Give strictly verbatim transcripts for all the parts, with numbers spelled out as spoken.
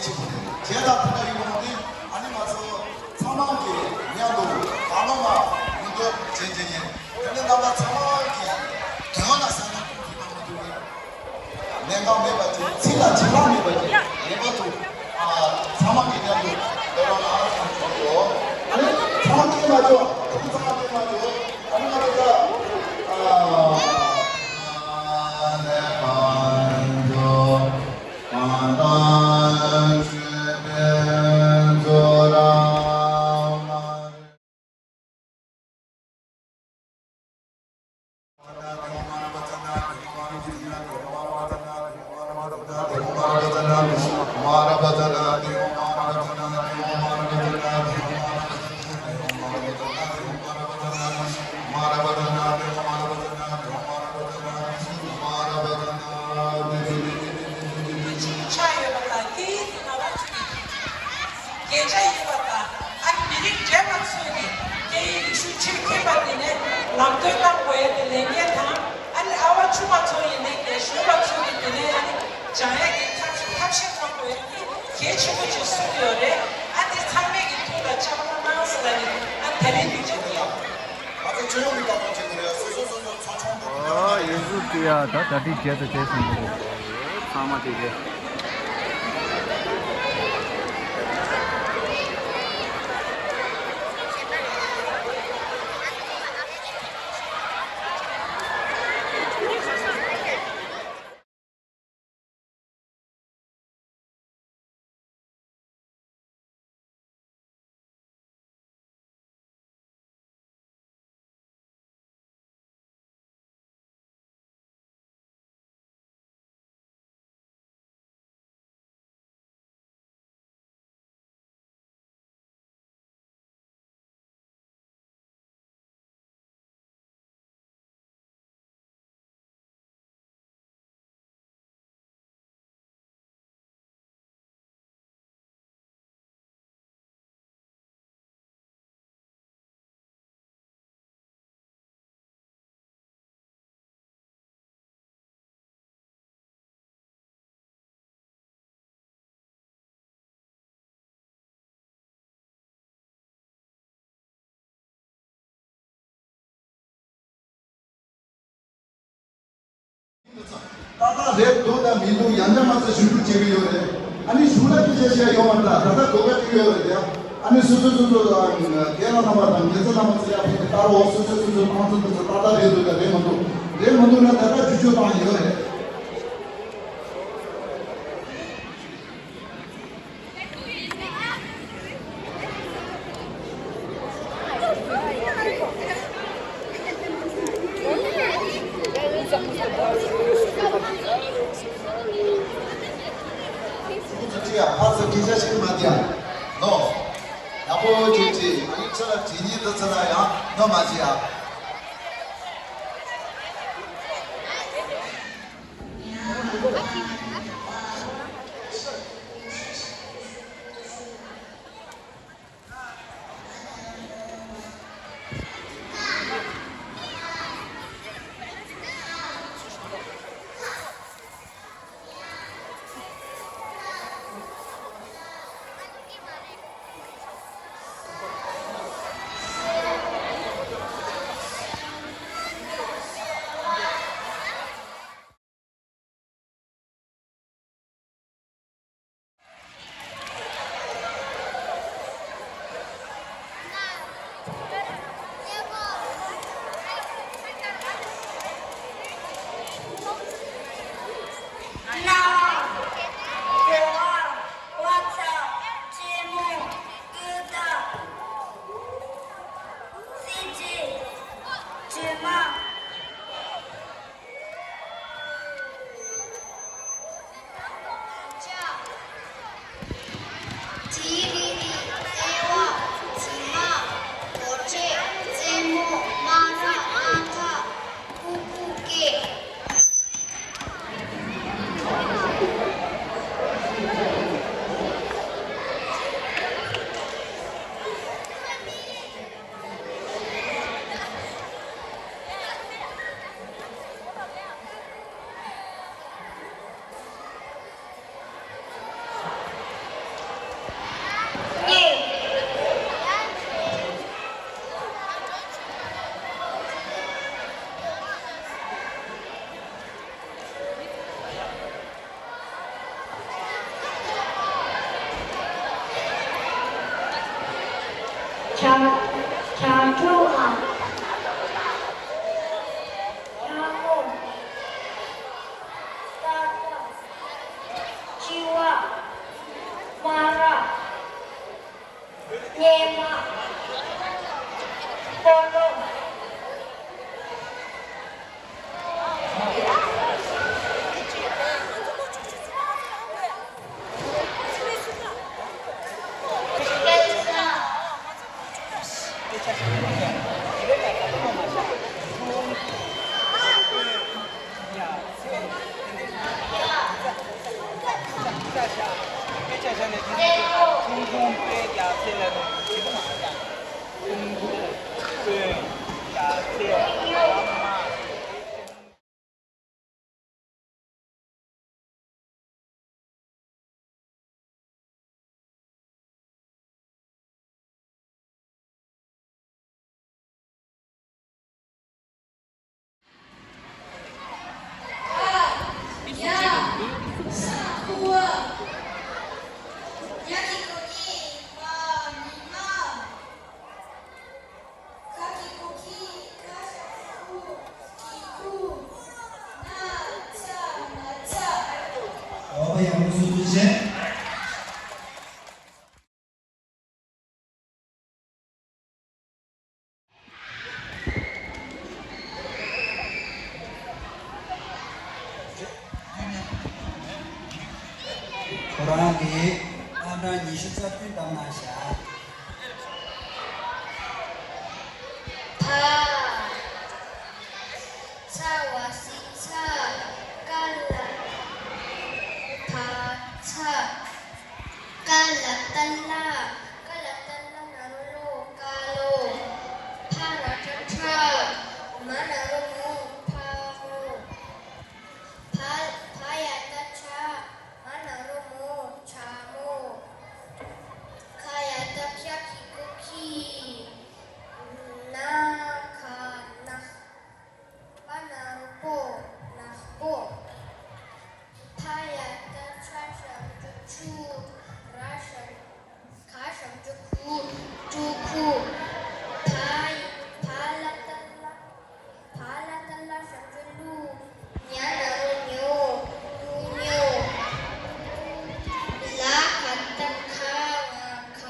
ཆེན་པོ་རེད། བྱས་ཙང་ད་ལྟ་ཡིན་ནའང་དེ་ཨ་ནི་ང་ཚོ་ཚང་མ་གི་མཉམ་དུ་བག་མ་མ་མི་འདོད་བྱེད་བྱེད་ཉན་དེ་ནི་རྣམ་པ་ཚང་མ་གི་དོན་ལ་ས་ན་ཁུལ་གྱི་ནང་མི་འདུག་གི་ལས་འགན་མེད་པ་ཅིག་ཚིག་ལ་བྱེད་ལམ་མེད་པ་ཅིག་ངེས་པར་དུ་ཨ་ཚང་མ་གི་མཉམ་དུ་འདོད་པ་ལ་ཨ་ཚང་དུ་ཡོད། ཨ་ནི་ཚང་མ་སྐྱེས་མ་འགྱུར་ཁོང་ཚང་མ་སྐྱེས་མ་འགྱུར་ཨ་ནི་ང་ཚོ་ད་ཨ། ཆགས་ཡོད་པ་དང་སྐད་ཡིག་དེ་ང་རང་ཚོ་གི་སྐད་ཆ་ཡིན་པ་དང་ཨ་ནི་མི་རིགས་འདྲེས་མ་ཚོས་ནི་སྐད་ཡིག་རིག་གཞུང་ཕྱིར་འཐེན་པ་དེ་ནས་ལམ་སྟོན་གནང་དགོས་ཡ་དེ་ལས་འགན་དང་ཨ་ནི་ཨ་བ་ཆུང་མ་ཚོ་ཡིན་ནའི་རྒན་གཞོན་པ་ཚོ་གི་དེ་ནས་ཨ་ནི་སྦྱང་ཡ་གི་ཐབས་ཤེས་ཐབས་ཤེས་གནང་དགོས་ཡ་དེ་གལ་ཆེན་པོ་ཅིག་གསུངས་ཡོད་རེད། ཨ་དེ་ཚང་མས་ཀྱི་ཐུགས་ལ་བཅངས་རོགས་གནང་ཟེར་ལ་ནི་ཨ་དེ་རིང་དུས་ཆེན་དེ་ལ། ང་ཚོ་སྤྱི་ཡོངས་ཀྱི་བཀའ་དྲིན་ཆེ་གི་རེད། སོ་སོ་སོ་སོ་ཚོ་ཆུང་དུ་ཨ་ཡིན་ཟུར་དེ་ཡ་ད་གྲ་སྒྲིག་བྱས་ཏེ་བྱས་ཟིན་གི་རེད། ཚང་མ་དེ་གས། ཏག་ཏག་རེད་འདུག་དང་མི་འདུག་ཡང་བསྐྱར་མ་ཚད་ཞིབ་འཇུག་བྱེད་ཀྱི་ཡོད་རེད། ཨ་ནི་གཞུང་ལ་སྐད་ཆ་བཤད་ཡོད་མ་རེད། ད་ད་ལྟ་གོ་སྐབས་ཅིག་ཡོད་རེད་ཡ། ཨ་ནི་སོ་སོ་སོ་སོ་དང་རྒན་ལགས་རྣམ་པ་དང་རྒན་ཚེ་རྣམ་པ་ཚོ་ཡར་ཕེབས་ཏེ་ལྟ་རོགས། སོ་སོ་སོ་སོ་བཏང་ཚུལ་འདི་ཚོ་ཏག་ཏག་རེད་འདུག་དང་རེད་མ་འདུག་རེད་མ་འདུག་ན་ད་ལྟ་བསྒྱུར་བཅོས་བཏང་ཡོད་རེད། ཕར་ཚུར་སྐད་ཆ་བཤད་མ་བསྡད་ནོ། ཡག་པོ་བྱེད་ཅིག་ཨ་ནི་ཁྱེད་ལ་དྲི་ཉན་འདི་ཚོ་ལ་ཡང་གནོད་མ་བྱེད་ཨ། སྙེ་མ། སྤོ་ལོ། སྐྱེལ་ས། ཨོ་བ་ཡག་པོ་སུ་ཚུལ་བྱེད། ཁོ་རང་གིས་ཨང་གྲངས་ཉི་ཤུ་རྩ་བདུན་བཏང་གནང་ཤག་ཕ། ཚ་བ་སི་ཚ། ཀ་ལ། ཕ་ཚ། ཀ་ལ་ཏ་ལ། ཀ་ལ་ཏ་ལ་ན་རོ་ལོ། ཀ་ལོ། ཕ་ར་ཏ་ཕྲ། མ་ན་རོ་མོ། ཕ་མོ། ཕ་ཕ་ཡ་ཏ་ཕྱ། མ་ན་རོ་མོ། ཕྱ་མོ། ཁ་ཡ་ཏ་ཕྱ་གི་གུ་ཁྱི། ན་ཁ་ནག་པ་ན་རོ་པོ། ནག་པོ། ཕ་ཡ་ཏ་ཕྱ་ཞབས་ཀྱུ་ཕྱུ། ར་ཞབས། ག་ཞབས་ཀྱུ་གུ། ཀྲུ་གུ། ཕ་ཕ་ལ་ཏ་ལ། ཕ་ལ་ཏ་ལ་ཞབས་ཀྱུ་གླུ། ཉ་ན་རོ་ཉོ། གླུ་ཉོ། ལ་ག་ཏ་ཁ། ང་ཁ།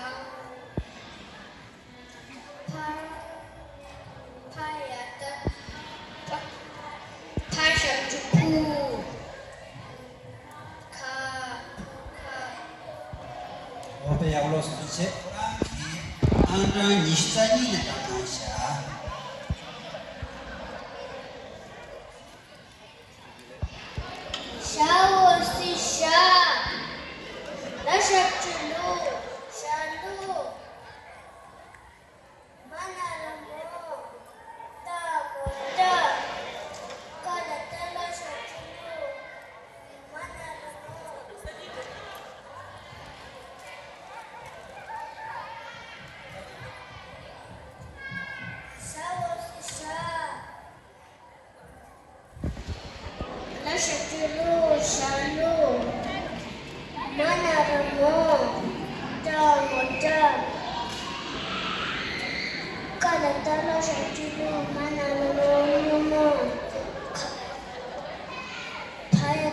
ཕ་ཕ་ཡ་ཏ་ཕ། ཕ་ཞབས་ཀྱུ་ཕུ། ཁ་ཕུ་ཁ། འོ་དེ་ཡག་ལོ་སུ་བྱེད། ཁོ་རང་གིས་ཨང་གྲངས་ཉི་ཤུ་རྩ་གཉིས་ལ་བཏང་གནང་ཤག་ཞ་འོ་སི་ཞ། ལ་ཞབས་ཀྱུ་ལུ། ཞ་ལུ། མ་ན་རོ་མོ། ཏ་མོ་ཏ། ཀ་ལ་ཏ་ལ་ཞབས་ཀྱུ་ལུ། མ་ན་རོ་མོ། ཞ་འོ་སི་ཞ། ལ་ཞབས་ཀྱུ་ལུ། ཞ་ལུ། མ་ན་རོ་མོ། ཏ་མོ་ཏ། ཀ་ལ་ཏ་ལ་ཞབས་ཀྱུ་ལུ། མ་ན་རོ་མོ། ཀླུ་མོ། ཁ་ཕ་ཡ་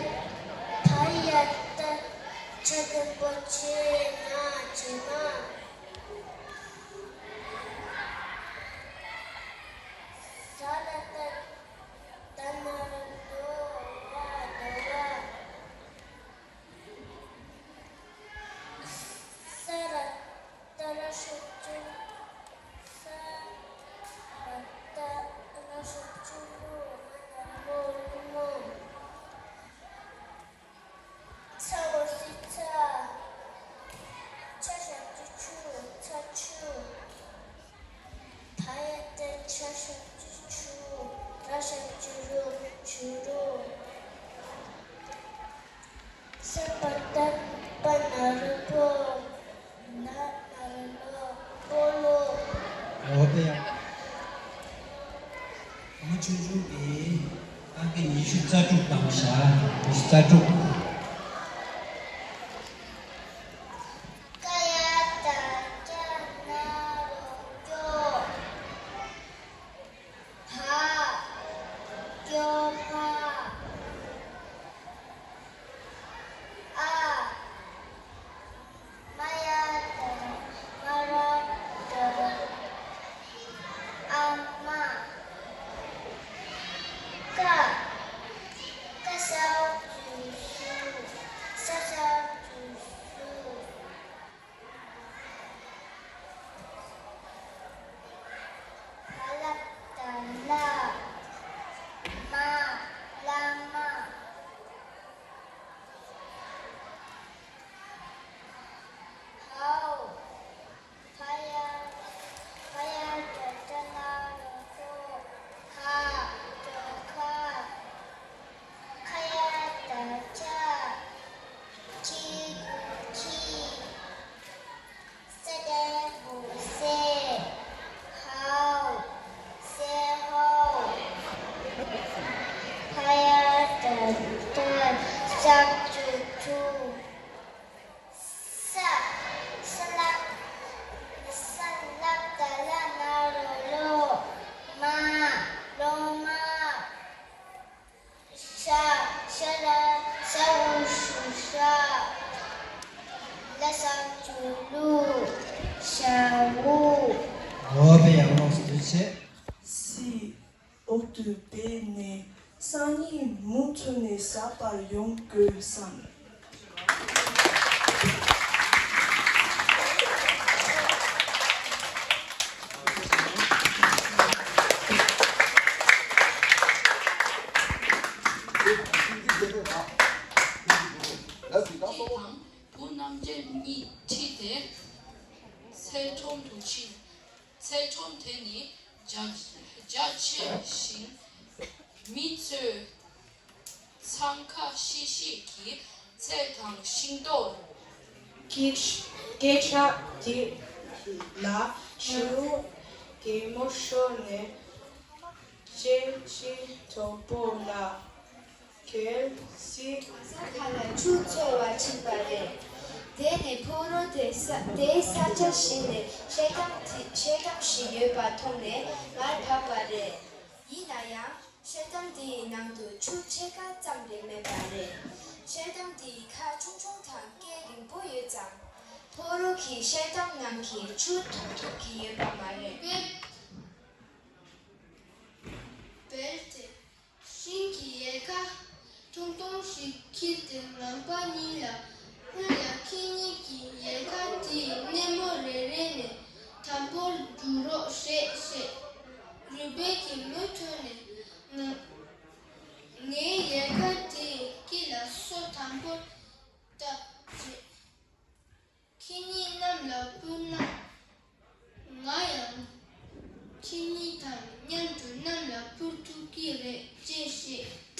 ཕ་ཡ་ཏ་ཆ་ལྡན་པོ་ཆེ། ན་བྱེ་མ། ཟ་ལ་ཏ་ཏ་ན་རོ་དོ། བ་དོ་བ། ས་ར་ཏ་ར་ཞབས་ཀྱུ། ས་ར་ཏ་ར་ཞབས་ཀྱུ་རུ། མ་ན་རོ་མོ། གླུ་མོ། ཚ་འོ་སི་ཚ། ཆ་ཞབས་ཀྱུ་ཆུ། ཚ་ཆུ། ད་ཡ་ཏ་ཆ་ཞབས་ཀྱུ་ཆུ། ར་ཞབས་ཀྱུ་རུ། ཆུ་རུ། ས་པ་ཏ་པ་ན་རོ་པོ། ན་ན་རོ་ལོ། སྤོ་ལོ། འོ་དེ་ཡ། ཨ་མ་ཆུང་ཆུང་གིས་ཨང་ཀི་ཉི་ཤུ་རྩ་དྲུག་བཏང་ཤག་ཉི་ཤུ་རྩ་དྲུག་ཀ་ཡ་ཏ་ཀྱ་ན་རོ་ཀྱོ། བ། ཀྱོ་བ། ཨ། མ་ཡ་ཏ་མ་ར་པ། ལུག་ཤ་བོ། འོ་དེ་ཡག་ལོགས་སུ་བྱེད། སི། འོག་ཏུ་བས་ནས་སང་ཉིན་མུ་མཐུད་ནས་ཟ་བར་ཡོང་དགོས་བསམ། བུ་རྣམ་རྒྱལ་གཉིས་ཁྲིད་དེ་ཚལ་ཁྲོམ་དུ་ཕྱིན། ཚལ་ཁྲོམ་དེ་ནི་རྒྱ་རྒྱ་ཆེ་ཞིང་། མི་ཚོས་འཚང་ཁ་ཤིག་ཤིག་གིས་ཚལ་དང་ཤིང་ཏོག་སྐད་སྐད་གྲགས་དེ་ལ་ཤིང་རྒན་མོ་ཤོར་ནས་ཅེ་ཅེ་གྲོགས་པོ་ལ། གལ་སྲིད། གཟའ་ཁ་ལ་ཆུ་འཚོལ་བར་ཕྱིན་པ་རེད། དེ་ནས་ཕོ་རོག་དེ་ས་དེའི་ས་ཆ་ཞིག་ནས་ཤེལ་དམ་དེ་ཤེལ་དམ་ཞིག་ཡོད་པ་མཐོང་ནས་མར་བབས་པ་རེད། ཡིན་ན་ཡང་ཤེལ་དམ་དེའི་ནང་དུ་ཆུ་ཕྱེད་ཀ་ཙམ་ལས་མེད་པ་རེད། ཤེལ་དམ་དེའི་ཁ་ཆུང་ཆུང་དང་སྐེ་རིང་པོ་ཡོད་ཙང་། ཕོ་རོག་གིས་ཤེལ་དམ་ནང་གི་ཆུ་འཐུང་ཐུབ་ཀྱི་ཡོད་པ་མ་རེད། བལ་ཏེ། ཤིང་གི་ཡལ་ག་ཐུང་ཐུང་ཞིག་འཁྱེར་ཏེ་ངང་པ་གཉིས་ལ། སྔོན་ལ་ཁྱེད་གཉིས་ཀྱི་ཡལ་ག་དེའི་སྣེ་མོ་རེ་རེ་ནས་དམ་པོར་འཇུག་རོགས་ཞེས་བཤད། རུས་སྦལ་གྱིས་མུ་མཐུད་ནས་ང་ངའི་ཡལ་ག་དེའི་དཀྱིལ་ལ་སོ་དམ་པོར་བཏབ་བྱས། ཁྱེད་གཉིས་གནམ་ལ་སྤུར་ན། ང་ཡང་ཁྱེད་གཉིས་དང་མཉམ་དུ་གནམ་ལ་སྤུར་ཐུབ་ཀྱི་རེད་ཅེས་བཤད།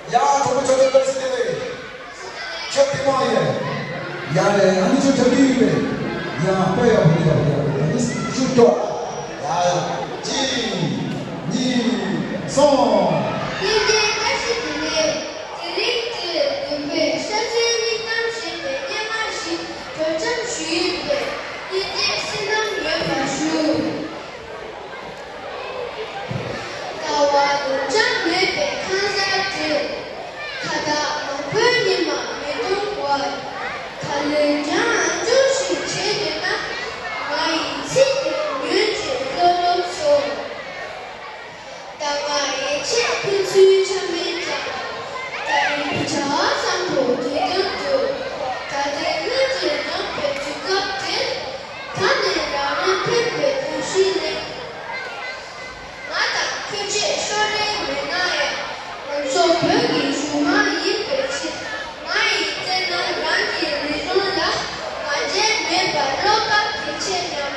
ཡ། གྲོགས་པོ་ཆོས་སྒྲོན་བཀྲ་ཤིས་བདེ་ལེགས། ཁྱོད་ཐུན་མོང་ཡིན། ཡ་རེད། ཨ་ནི་ཁྱོད་ཆོས་སྒྲོན་ཡིན་པས། ཡ་དཔེ་ཡག་པོ་འདུག་ཡ་ཡ། ཨ་ནི་ཤུགས་རྒྱོབ། ཡ་ཡ། གཅིག་གཉིས། གསུམ། བསྙེན་རྒྱས་བཀྲ་ཤིས་བདེ་ལེགས། དེ་རིང་འདིར་དགོན་པའི་ཤ་ཚའི་དམིགས་གཏམ་ཞེས་པའི་སྙན་ངག་ཞིག་སྒྲོག་སྦྱང་ཞུ་ཡི་ཡོད་པས་བསྙེན་རྒྱས་གསན་གནང་ཡོད་པར་ཞུ། ཟླ་བ་ལོ་འཆར་མེད་པའི་ཁང་གསར་འདིར། ཁ་བཏགས་མང་པོའི་ཉི་མ་མི་གཏོང་བར། ད་ལན་ཡང་ཨ་ཅོ་ཞིག་བྱེད་འདོད་ན། ང་ཡི་ཚིག་དེ་ཉོན་ཅིག་བློ་སློབ་ཚོ། ད་ང་ཡིད་ཆེས་ཕུལ་ཚུལ་ཆ་མེད་ཀྱང་། ད་རེས་བྱ་བ་བཟང་པོ་དེ་དོན་དུ། ད་ལྟའི་སྔོན་གྱི་རིང་པའི་དུས་སྐབས་དེར། ད་ནི་རང་རེ་ཕན་པའི་གདུང་ཤུགས་ལས། ང་དང་ཁྱོད་ཆེས་ཤོར་རན་མེད་ན་ཡང་། ང་ཚོ་བོད་ཀྱི་གཞུང་མང་ཡིན་པའི་ཕྱིར། ང་ཡིས་བལྟས་ན་རང་གི་རིག་གཞུང་ལ་ང་རྒྱལ་མེད་པར་བློ་ཁོག་གལ་ཆེ་སྙམ།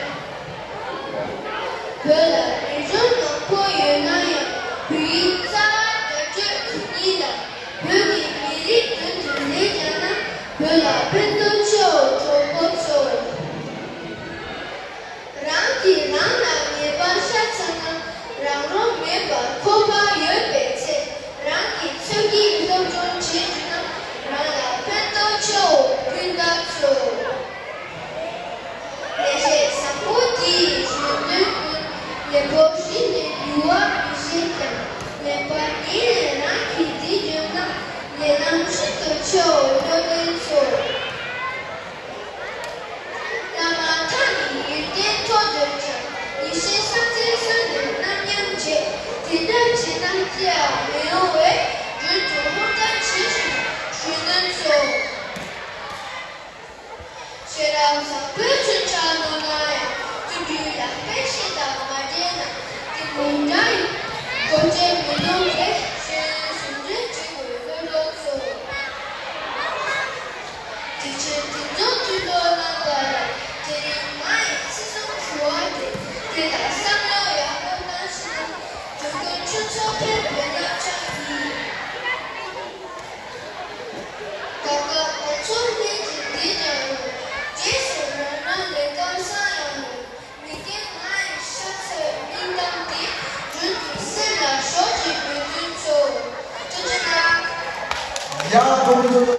བོད་ལ་རིག་གཞུང་མང་པོ་ཡོད་ན་ཡང་། བོད་ཡིག་རྩ་བ་བརྡ་སྤྲོད་དེ་ཉིད་ལ། བོད་ཀྱི་མི་རིགས་མདུན་དུ་ལས་བརྒྱབ་ན། བོད་ལ་ཕན་ཐོགས་ཆེའོ་གྲོགས་པོ་ཚོ། རང་གིས་རང་ལ་ངེས་པ་ཤར་ཚར་ན། རང་རང་མེད་པར་ཁོག་པ་ཡོད་པའི་ཚེ། རང་གི་ཚོད་ཀྱིས་སློབ་སྦྱོང་བྱེད་ཐུབ་ན། རང་ལ་ཕན་ཐོགས་ཆེའོ་སྤུན་ཟླ་ཚོ། ལེགས་བཤད་བཟང་པོ་འདི་ཡི་ཞུ་འདོད་ཀུན། ལེགས་པོ་ཞུས་ནས་འབུལ་བ་མི་བཞེས་ཀྱང་། ལེགས་པ་ཉིད་ལས་རང་གིས་འདི་བརྗོད་ན། ལས་རྣམས་ཤིན་ཏུ་ཆེའོ་བློ་ལྡན་ཚོ། བླ་མ་མཐའ་ནི་ཡོན་ཏན་ཐོབ་འདོད་ཀྱང་། ཡེ་ཤེས་སངས་རྒྱས་བསོད་ནམས་རྣམ་ཉམས་བྱེད། དེ་འདྲ་བྱས་ན་སྐྱེ་བ་མི་འོང་བས། རྒྱུན་དུ་སྨོན་ལམ་བྱེད་ཅིག་ཞུ་འདོད་ཚོ། ཤེས་རབ་བཟང་པོའི་མཚོན་ཆ་ནོར་ན་ཡང་། བརྩོན་འགྲུས་ལག་པས་ཤེས་དང་མ་འབྲེལ་ན། དེ་མི་འདྲ་ཡི་གོ་ཆོད་མི་འདུག་པས།